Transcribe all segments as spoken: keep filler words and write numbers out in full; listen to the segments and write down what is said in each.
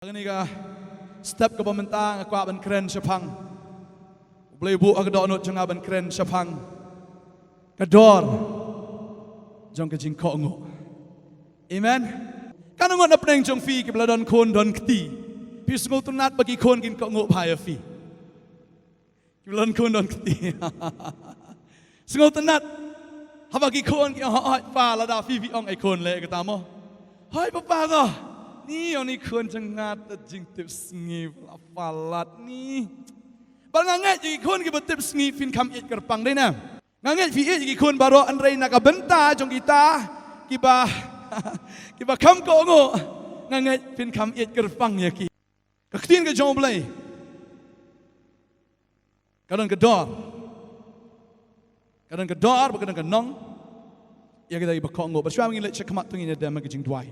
Kane ka step kaba mynta nga kwah ban kren shaphang. U Blei buh ha ka dohnud jong nga ban kren shaphang ka dor jong ka jingkohnguh. Amen. Katno ngut na pdeng jong phi kiba la don khun don kti? Phi sngewtynnat ba ki khun kin kohnguh bha ïa phi? Kiba la don khun don kti. Sngewtynnat haba ki khun ki ong, "Hooid pa, lada phi phi ong ei khun leh kata mo." "Hooid papa ko." "Ni ong ni khun jong nga, te jingtip sngi la palat ni." Ba nga ngeit ïa ki khun kiba tip sngi phin kham ïeit kyrpang dei na. Nga ngeit phi ïeit ïa ki khun baroh, hynrei na ka bynta jong kita kiba, kiba kham kohnguh, nga ngeit phin kham ïeit kyrpang ïa ki. Ka ktien ka jong U Blei ka don ka dor. Ka don ka dor bad ka don ka nong ïa kita kiba kohnguh. Bad shuwa ngin leit sha khmat to ngin ïa dem ha ka jingduwai.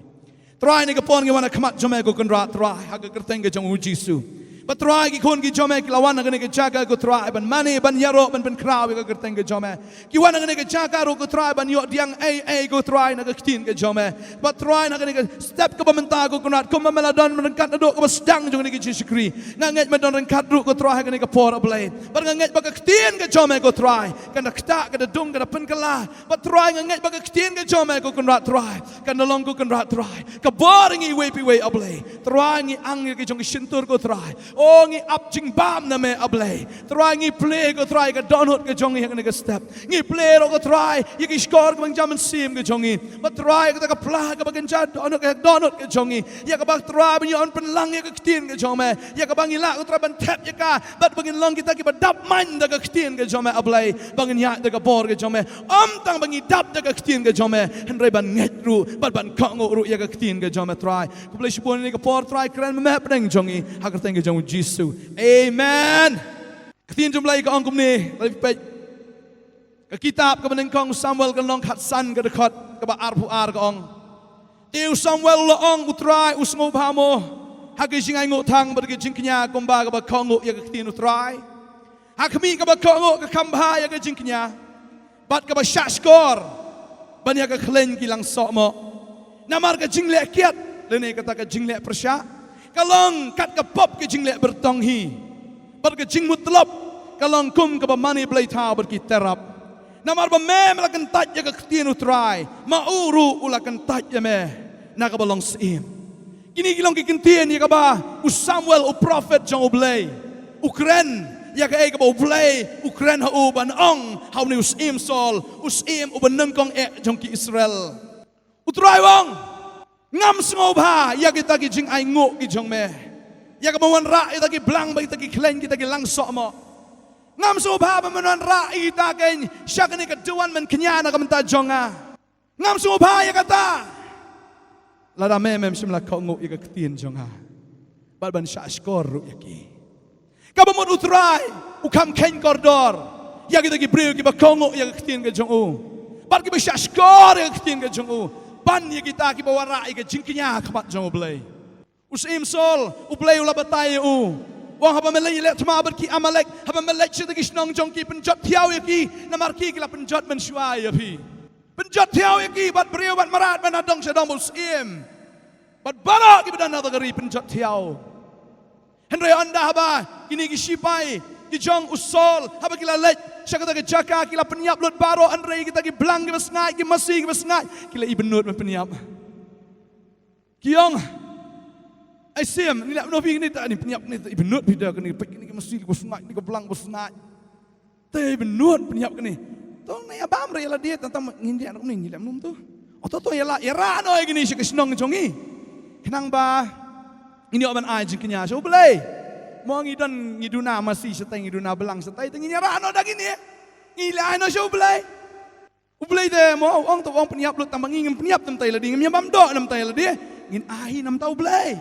Trai, ha kane ka por ngi wan ha khmat jong me ko Kynrad Trai, ha ka kyrteng ka jong U Jisu. Bad Trai, ki khun ki jong me ki la wan ha kane ka jaka ko Trai ban mane, ban ïaroh, ban pynkhraw ïa ka kyrteng ka jong me. Ki wan ha kane ka jaka ruh ko Trai ban ïoh pdiang ei ei ko Trai na ka ktien ka jong me. Bad Trai, ha kane ka step kaba mynta ko Kynrad, kumba me la don ryngkat naduh kaba sdang jong kane ka jingshakri, nga ngeit me don ryngkat ruh ko Trai ha kane ka por, A Blei. Bad nga ngeit ba ka ktien ka jong me ko Trai kan da ktah, kan da dung, kan da pynkylla. Bad Trai, nga ngeit ba ka ktien ka jong me ko Kynrad Trai kan da long ko Kynrad Trai ka bor ïa ngi iwei pa iwei, A Blei. Trai, ngi ang ïa ki jong ki shyntur ko Trai. O, ngi ap jingbam na me, A Blei. Trai, ngi plie ko Trai ka dohnud ka jong ngi ha kane ka step. Ngi plie ruh ko Trai ïa ki shkor kiba ngi jam mynsiem ka jong ngi. Bad Trai, kata ka pla kaba kynja dohnud ka, dohnud ka jong ngi, ïa kaba Trai ba ngi ïoh ban pynlang ïa ka ktien ka jong me, ïa kaba ngi lah ko Trai ban thep ïa ka, bad ba ngin long kita kiba dap main da ka ktien ka jong me, A Blei, ba ngin ïaid da ka bor ka jong me. Ym tang ba ngi dap da ka ktien ka jong me, hynrei ban ngeit ruh bad ban kohnguh ruh ïa ka ktien ka jong me, Trai. Khublei shibun ïa kane ka por, Trai, kren ma me hapdeng jong ngi ha ka kyrteng ka jong U Jisu. Amen. Ka ktien jong U Blei ka ong kumne, lada phi peit ka kitab kaba nyngkong Samuel ka lynnong khatsan, ka dkhot kaba arphew ar, ka ong: Te u Samuel u la ong, U Trai u sngewbha mo ha ki jingainguh thang bad ki jingkñia kumba kaba kohnguh ïa ka ktien U Trai? Ha khmih, kaba kohnguh ka kham bha ïa ka jingkñia, bad kaba shahshkor ban ïa ka khleiñ ki langsoh mo. Namar ka jingleh kiad, lane kata ka jingleh pyrshah, ka long kat ka pop ka jingleh byrtong hi, bad ka jingmut tlop ka long kum kaba mane blei thaw bad ki terap. Namar ba me, me la kyntait ïa ka ktien U Trai, ma u ruh u la kyntait ïa me na kaba long syiem. Kine ki long ki kyntien ïa kaba u Samuel, u prophet jong U Blei, u kren ïa kaei kaba U Blei u kren ha u ban ong ha une u syiem Saul, u syiem uba nyngkong eh jong ki Israel. U Trai u ong, ngam sngewbha ïa kita ki jingainguh ki jong me, ïa kaba wanrah ïa kita ki blang bad kita ki khleiñ, kita ki langsoh mo. Ngam sngewbha ba men wanrah ïa kita, kein sha kane ka duwan men kñia na ka bynta jong nga. Ngam sngewbha ïa kata lada me, mem shym la kohnguh ïa ka ktien jong nga bad ban shahshkor ruh ïa ki. Kaba mut U Trai u kham kheiñ kordor ïa kita ki briew kiba kohnguh ïa ka ktien ka jong u bad kiba shahshkor ïa ka ktien ka jong u, ban ïa kita kiba wanrah ïa ka jingkñia ha khmat jong U Blei. U syiem Saul, U Blei u la batai ïa u, u ong, haba me leit leh thma bad ki Amalek, haba me leit sha kita ki shnong jong ki, pynjot thiaw ïa ki, namar ki, ki la pynjot mynshuwa ïa phi. Pynjot thiaw ïa ki, bad briew bad mrad, bad na dong sha dong, bad u syiem bad baroh kiba don ha kata ka ri, pynjot thiaw. Hynrei ynda haba kine ki shipai ki jong u Saul, haba ki la leit sha kata ka jaka, ki la pynïap lut baroh, hynrei kita ki blang kiba sngaid, ki masi kiba sngaid, ki la ibynnud ban pynïap. Ki ong, ai syiem, ngi leh kumno phi kane, ta ni pynïap kane, ta ibynnud phi da kane, peit kane ka masi kaba sngaid, kane ka blang ba sngaid. Ta ibynnud pynïap kane. To ngi ïa bam re ïa lade, tang tang ngin leh kumne, ngi leh kumno to. O to to ïa la, ïa rah noh ïa kine sha ka shnong jong ngi, khnang ba ngin ïoh ban ai jingkñia sha U Blei. Mo ngi don, ngi duna masi shatai, ngi duna blang shatai, ta ngin ïa rah noh da kine, ngi leh ai noh sha U Blei. U Blei te mo u ong, to u ong pynïap lut, tang ba ngi ngim pynïap namar ïa lade, ngim ïa bam doh namar ïa lade, ngin ai namar U Blei.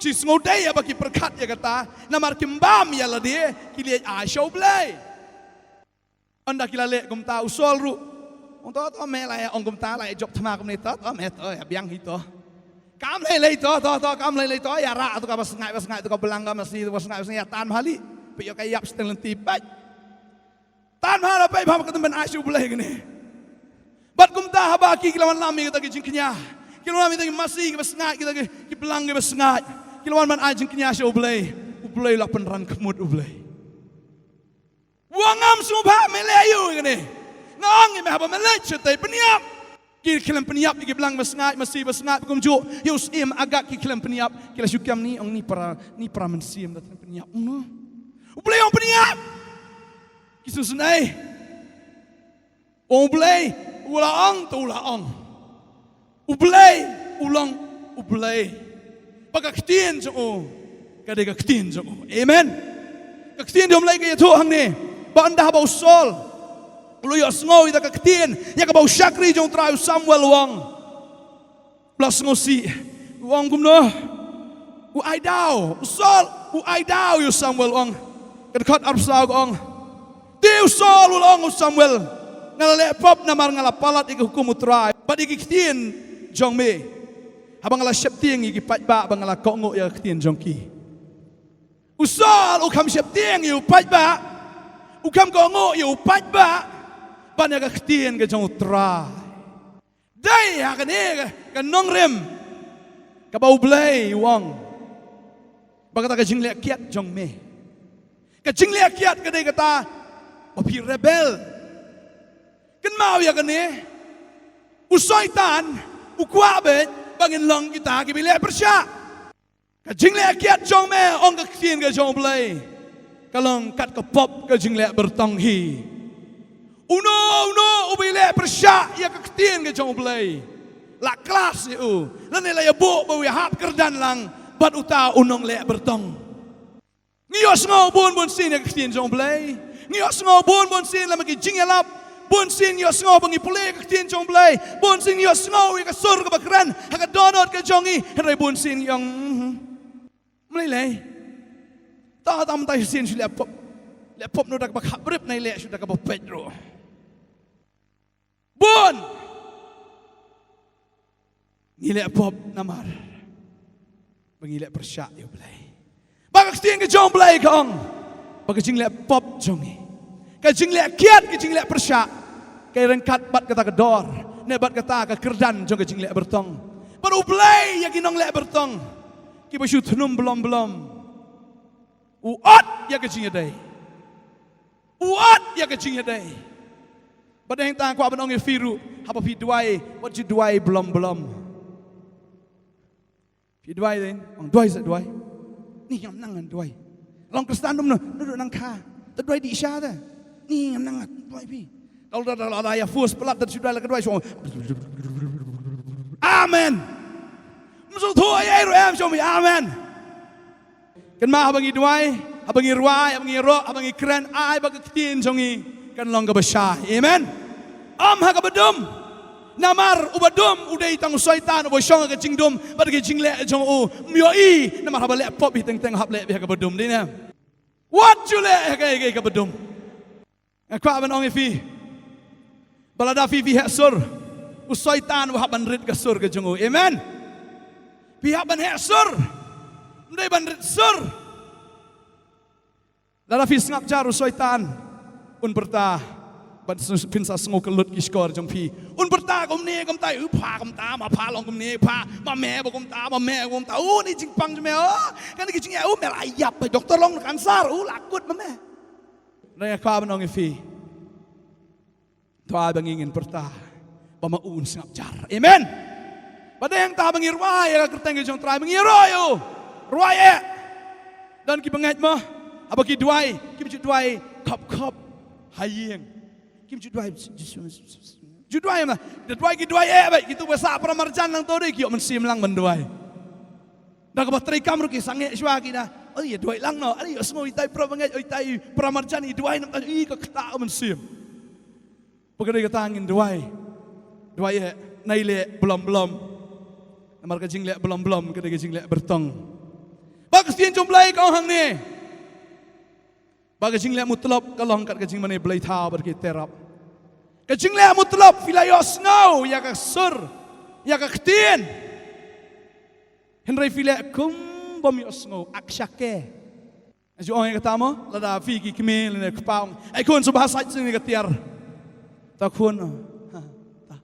Ki sngewdei ïa ba ki pyrkhat ïa kata, namar kim bam ïa lade, ki leit ai sha U Blei. Ynda ki la leh kumta, u Saul ruh u ong, to to me la ïa ong kumta, la ïa jop thma kumne, to to me, to ïa biang hi to. Kam lei lei to, to to kam lei lei to, ïa rah to kaba sngaid ba sngaid, to ka blang ka masi, to ba sngaid ba sngaid, ïa tan bha lei. Peit ïoh ka ïap shiteng lynti, peit. Tan bha la, peit bha, ka tymmen ai sha U Blei kane. Bad kumta haba ki, ki la wanlam ïa kita ki jingkñia, ki la wanlam ïa kita ki masi kiba sngaid, kita ki, ki blang kiba sngaid, Ki la wan ban ai jingkñia sha U Blei. U Blei la pynrang khmut U Blei. Wa ngam sngewbha me leh ïa u kane. Nga ong ïa me haba me leit shatei pynïap. Ki khlem pynïap ïa ki blang ba sngaid, masi ba sngaid, kumjuh ïa u syiem Agag ki khlem pynïap. Ki la shu kem ni ong ni para, ni para mynsiem da khlem pynïap. Uno. U Blei ong pynïap. Ki sngewsynei. U Blei u la ong, to u la ong. U Blei u long U Blei. Ba ka ktien jong u ka dei ka ktien jong u. Amen. Ka ktien jong U Blei ka ïathuh hangne ba ynda haba u Saul u la ïohsngew ïa ka ktien ïa kaba u shakri jong U Trai u Samuel u ong. U la sngewsih. U ong kumno? U ai daw. U Saul u ai daw ïa u Samuel u ong. Ka dkhot arphew saw ka ong. Te u Saul u la ong u Samuel, nga la leh pop namar nga la palat ïa ka hukum U Trai bad ïa ki ktien jong me. Haba nga la sheptieng ïa ki paidbah ba nga la kohnguh ïa ka ktien jong ki. U Saul u kham sheptieng ïa u paidbah, u kham kohnguh ïa u paidbah ban ïa ka ktien ka jong U Trai. Dei ha kane ka, ka nongrim kaba U Blei u ong ba kata ka jingleh kiad jong me. Ka jingleh kiad ka dei kata ba phi rebel. Kynmaw ïa kane, u Soitan u kwah beit ba ngin long kita kiba leh pyrshah. Ka jingleh kiad jong me, ong ka ktien ka jong U Blei, ka long kat ka pop ka jingleh byrtong hi. Uno uno uba leh pyrshah ïa ka ktien ka jong U Blei, la klas ïa u lane la ïa buh ba u ïa hap kyrdan lang bad uta u nongleh byrtong. Ngi ïohsngew bun bun sien ïa ka ktien jong U Blei. Ngi ïohsngew bun bun sien lem ki jingïalap. Bun sien ngi ïohsngew ba ngi pule ka ktien jong U Blei. Bun sien ngi ïohsngew ïa ka sur kaba kren ha ka dohnud ka jong ngi. Hynrei bun sien ngi ong, mhm. Mlei lei. Ta ta mynta sien shu leh pop. Leh pop noh da kaba khap rip, nai leh shu da kaba peit ruh. Bun. Ngi leh pop namar ba ngi leh pyrshah ïa U Blei. Ba ka ktien ka jong U Blei ka ong ba ka jingleh pop jong ngi, ka jingleh kiad, ka jingleh pyrshah, ka ryngkat bad kata ka dor ne bad kata ka kyrdan jong ka jingleh byrtong. Bad U Blei ïa ki nongleh byrtong kiba shu thnum blom blom, u ot ïa ka jingïadei. U ot ïa ka jingïadei. Bad hangta kwah ban ong ïa phi ruh, haba phi duwai, wat ju duwai blom blom. Phi duwai dei, ong duwai sa duwai. Ni ngam nang ngan duwai. Long Khristan dum no, no nang kha. Ta duwai dih sha ta. Ni ngam nang ngan duwai phi. Kal da da da ïa force palat da ju duwai la ka duwai shu. Amen. Msu thu ai ai ruh em shu mi. Amen. Kynmaw haba ngi duwai, haba ngi rwai, haba ngi ïaroh, haba ngi kren, ai ba ka ktien jong ngi kan long kaba shai. Amen. Ym ha kaba dum. Namar uba dum u dei tang u Soitan uba shong ha ka jingdum bad ka jingleh jong u. Ym ïohi namar haba leh pop hi teng teng hap leh beit ha kaba dum, dei ne? Wat ju leh ha ka, ka, kaba dum. Nga kwah ban ong ïa phi ba lada phi, phi heh sur, u Soitan u hap ban rit ka sur ka jong u. Amen. Phi hap ban heh sur. Ym dei ban rit sur. Lada phi sngap jar, u Soitan un pyrta ban s-, phin sa sngew kyllut ki shkor jong phi. Un pyrta kumne kumtai, u pha kumta, ma pha long kumne, pha ma me ba kumta, ma me kumta. U ni jingpang jong me, oh, kane ki jingeh, u me la ïap, doktor long cancer, u la kut ma me. Nga kwah ban ong ïa phi. To ai ba ngi ngin pyrta ba ma u un sngap jar. Amen. Ba dei hangta ba ngi rwai ïa ka kyrteng ka jong U Trai, ba ngi ïaroh ïa u. Rwai eh. Don ki bangeit mo, haba ki duwai, kim ju duai khop khop ha ïing. Kim ju duai, ju duai ma. Da duai ki duai eh beit, kitu ba sah para marjan lang to dei ki ïoh mynsiem lang ban duai. Da kaba trei kam ruh ki sangeh shuwa ki da. Oi, ïa duwai lang noh. Oi, ïohsngew itai para bangeit, oi, itai para marjan, i duwai namar i ka ktah mynsiem. Ba ka dei kata ngin duwai. Duwai eh, nai leh blom blom. Namar ka jingleh blom blom ka dei ka jingleh byrtong. Ba ka ktien jong U Blei ka ong hangne. Ba ka jingleh mutlop ka long kat ka jingmane blei thaw bad ki terap. Ka jingleh mutlop phi la ïohsngew ïa ka sur, ïa ka ktien. Hynrei phi leh kum bym ïohsngew, ak shake. Nga ju ong ïa kata mo, lada phi ki kmie lane kpa ong, ai khun, sngewbha sait sini ka tiar. Ta khun, ha, ta.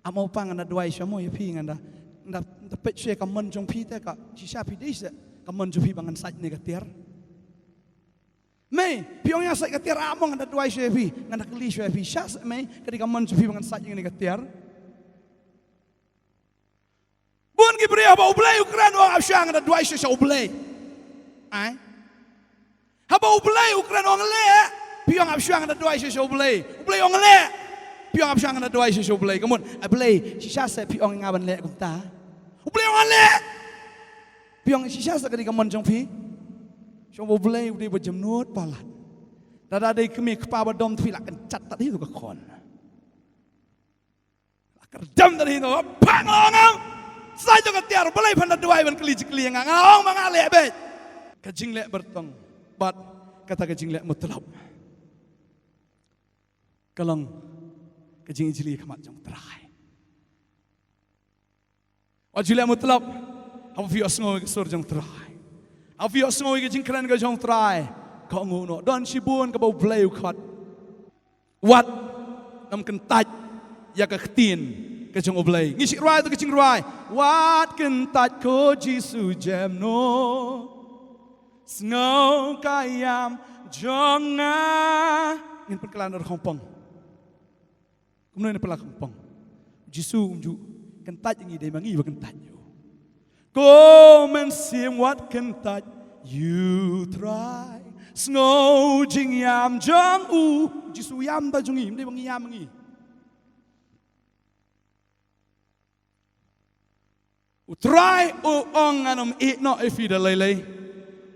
Amo pa ngan da duai sha mo ïa phi, ngan da, ngan da, ngan da peit sha ka mon jong phi te ka shisha phi dei seh. Ka mon jong phi ba ngan sait ïa kane ka tiar? Mei, phi ong ïa sait ka tiar, ah, mo ngan da duwai shuwa ïa phi, ngan da kylli shuwa ïa phi. Shisha mei, ka dei ka mon jong phi ba ngan sait ïa kane ka tiar? Bun ki briew haba U Blei u kren u ong ap shuwa ngan da duwai shuwa sha U Blei. Ai. Haba U Blei u kren u ong leh, phi ong ap shuwa ngan da duwai shuwa sha U Blei. U Blei u ong leh, phi ong ap shuwa ngan da duwai shuwa sha U Blei. Ka mut, A Blei, shisha se phi ong ïa nga ban leh kumta? U Blei u ong leh. Phi ong shisha se ka dei ka mon jong phi? Shu ong U Blei u dei ba jemnud palat. Lada dei kmie kpa ba dom te phi la kynchat tad hi tu ka khon. La kyrdem tad hi tu, phang la ong am. Sait ïa ka tiar, balei phan da duwai ban kylli jingkylli ïa nga, nga ong ma nga leh beit. Ka jingleh bartong bad kata ka jingleh mutlop ka long ka jingijli ha khmat jong U Trai. Wat ju leh mutlop haba phi ïohsngew ïa ka sur jong U Trai. Haba phi ïohsngew ïa ka jingkren ka jong U Trai, ka ong u noh, don shibun kaba U Blei u khot. Wat nym kyntait ïa ka ktien ka jong U Blei. Ngi shu rwai tu ka jingrwai, wat kyntait ko Jisu jemnud, sngew ka ïam jong nga. Ngin pynkylla na rukom pong. Kumno ngin pynkylla rukom pong? Jisu um ju kyntait ïa ngi, dei ma ngi ba kyntait ïa u. Ko mynsiem wat kyntait ïa U Trai, sngew jingïam jong u. Jisu ïam da jong ngi, ym dei ba ngi ïam ngi. U Trai u ong, ngan ym ïeh noh ïa phi da lei lei.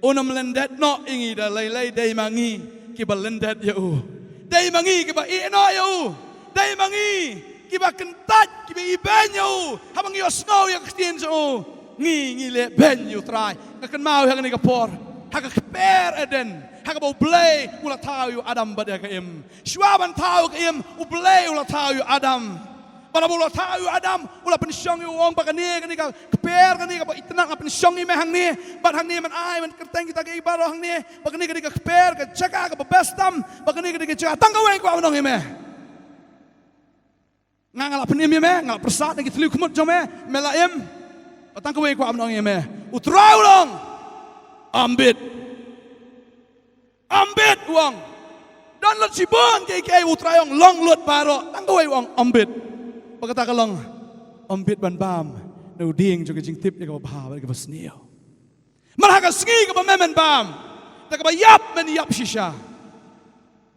Un ym lyndet noh ïa ngi da lei lei, dei ma ngi kiba lyndet ïa u. Dei ma ngi kiba ïeh noh ïa u. Dei ma ngi kiba kyntait, kiba ibeiñ ïa u. Haba ngi ïohsngew ïa ka ktien jong u, ngi, ngi leh beiñ ïa U Trai. Nga kynmaw ha kane ka por, ha ka kper Eden, ha kaba U Blei u la thaw ïa u Adam bad ïa ka Im. Shuwa ban thaw ïa ka Im, U Blei u la thaw ïa u Adam. Bad haba u la thaw ïa u Adam, u la pynshong ïa u, ong ba kane, kane ka kper, kane kaba itynnad, nga pynshong ïa me hangne. Bad hangne men ai, men kyrteng kita kiei baroh hangne. Ba kane, kane ka kper, ka jaka kaba best tam. Ba kane, kane ka jaka, tang kawei kwah ban ong ïa me. Nga, nga la pynim ïa me, nga la pyrsad na ki thliew khmut jong me, me la im. Bad tang kawei kwah ban ong ïa me. U Trai u ong, ym bit. Ym bit, u ong. Don lut shibun kiei kiei, u Trai u ong long lut baroh. Tang kawei u ong ym bit. Bad kata ka long, ym bit ban bam na u dieng jong ka jingtip ïa kaba bha bad kaba sniew. Namar ha ka sngi kaba me men bam, da kaba ïap men ïap shisha.